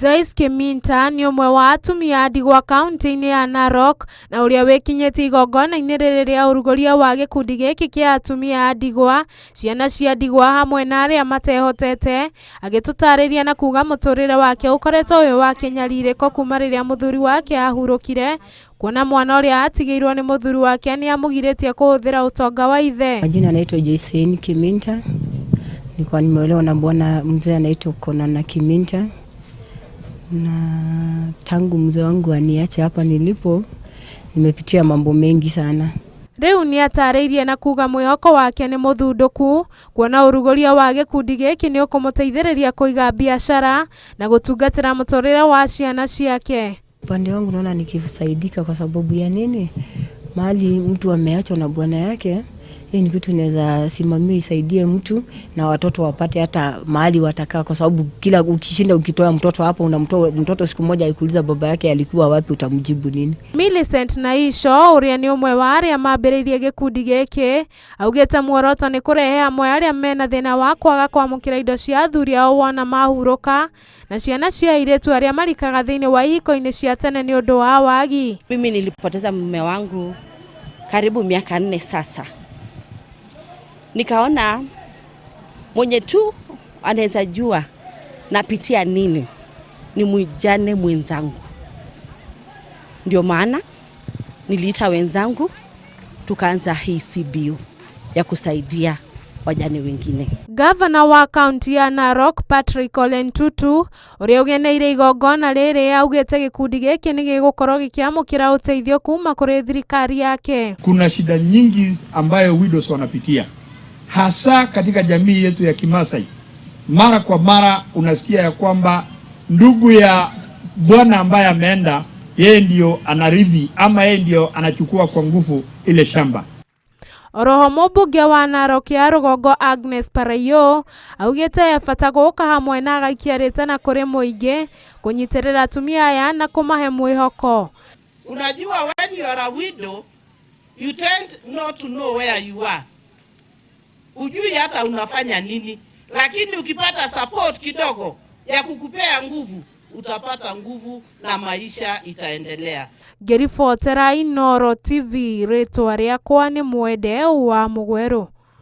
Joyce Kiminta nĩ ũmwe wa atumia a ndigwa kaunti-inĩ ya Narok na ũrĩa wĩkinyĩtie igongona-inĩ rĩrĩ rĩa ũrugũria wa gĩkundi gĩkĩ kĩa atumia a ndigwa, ciana cia ndigwa hamwe na arĩa matehotete, agĩtũtarĩria na kuga mũtũrĩre wake ũkoretwo wĩ wa kĩnyarirĩko kuma rĩrĩa mũthuri wake ahurũkire, kuona mwana ũrĩa atigĩirwo nĩ mũthuri wake nĩ amũgirĩtie kũhũthĩra ũtonga wa ithe. Majina anaitwa Joyce Kiminta. Nilikuwa nimeolewa na bwana mzee anaitwa Konana Kiminta, na tangu mzee wangu aniache hapa nilipo, nimepitia mambo mengi sana. Rĩu nĩ atarĩirie na kuga mwĩhoko wake nĩ mũthundũku kuona ũrugũria wa gĩkundi gĩkĩ nĩ ũkũmũteithĩrĩria kũiga biacara na gũtungatĩra mũtũrĩre wa ciana ciake. Upande wangu naona nikisaidika kwa sababu ya nini? Mahali mtu ameachwa na bwana yake, hii ni kitu inaweza simamia isaidie mtu na watoto wapate hata mahali watakaa, kwa sababu kila ukishinda ukitoa mtoto hapo, unamtoa mtoto siku moja akikuuliza baba yake alikuwa wapi, utamjibu nini? Millicent Naisho ũrĩa nĩ ũmwe wa arĩa mambĩrĩirie gĩkundi gĩkĩ augĩte muoroto nĩ kũrehe hamwe arĩa mena thĩna wa kwaga kwamũkĩra indo cia athuri ao wona mahurũka na ciana cia airĩtu arĩa marikaga thĩinĩ wa ihiko-inĩ cia tene nĩ ũndũ wa wagi. Mimi nilipoteza mume wangu karibu miaka 4 sasa. Nikaona mwenye tu anaweza jua napitia nini ni mjane mwenzangu. Ndio maana niliita wenzangu tukaanza hii CBO ya kusaidia wajane wengine. Gavana wa kaunti ya Narok Patrick Ole Ntutu ũrĩa ũgeneire igongona rĩrĩ augĩte gĩkundi gĩkĩ nĩ gĩgũkorwo gĩkĩamũkĩra ũteithio kuma kũrĩ thirikari yake. Kuna shida nyingi ambayo widows wanapitia hasa katika jamii yetu ya Kimasai. Mara kwa mara unasikia ya kwamba ndugu ya bwana ambaye ameenda, yeye ndio anarithi ama yeye ndio anachukua kwa nguvu ile shamba. Oroho mũmbunge wa Narok ya rũgongo Agnes Paraiyo augĩte he bata gũka hamwe na agaikia rĩtana kũrĩ mũingĩ kũnyitĩrĩra atumia aya na kũmahe mwĩhoko. Unajua, when you are a widow, you tend not to know where you are. Ujui hata unafanya nini, lakini ukipata support kidogo ya kukupea nguvu, utapata nguvu na maisha itaendelea. Ngĩribotera Inooro TV rĩtwa rĩakwa nĩ Mwende wa Mũgwerũ.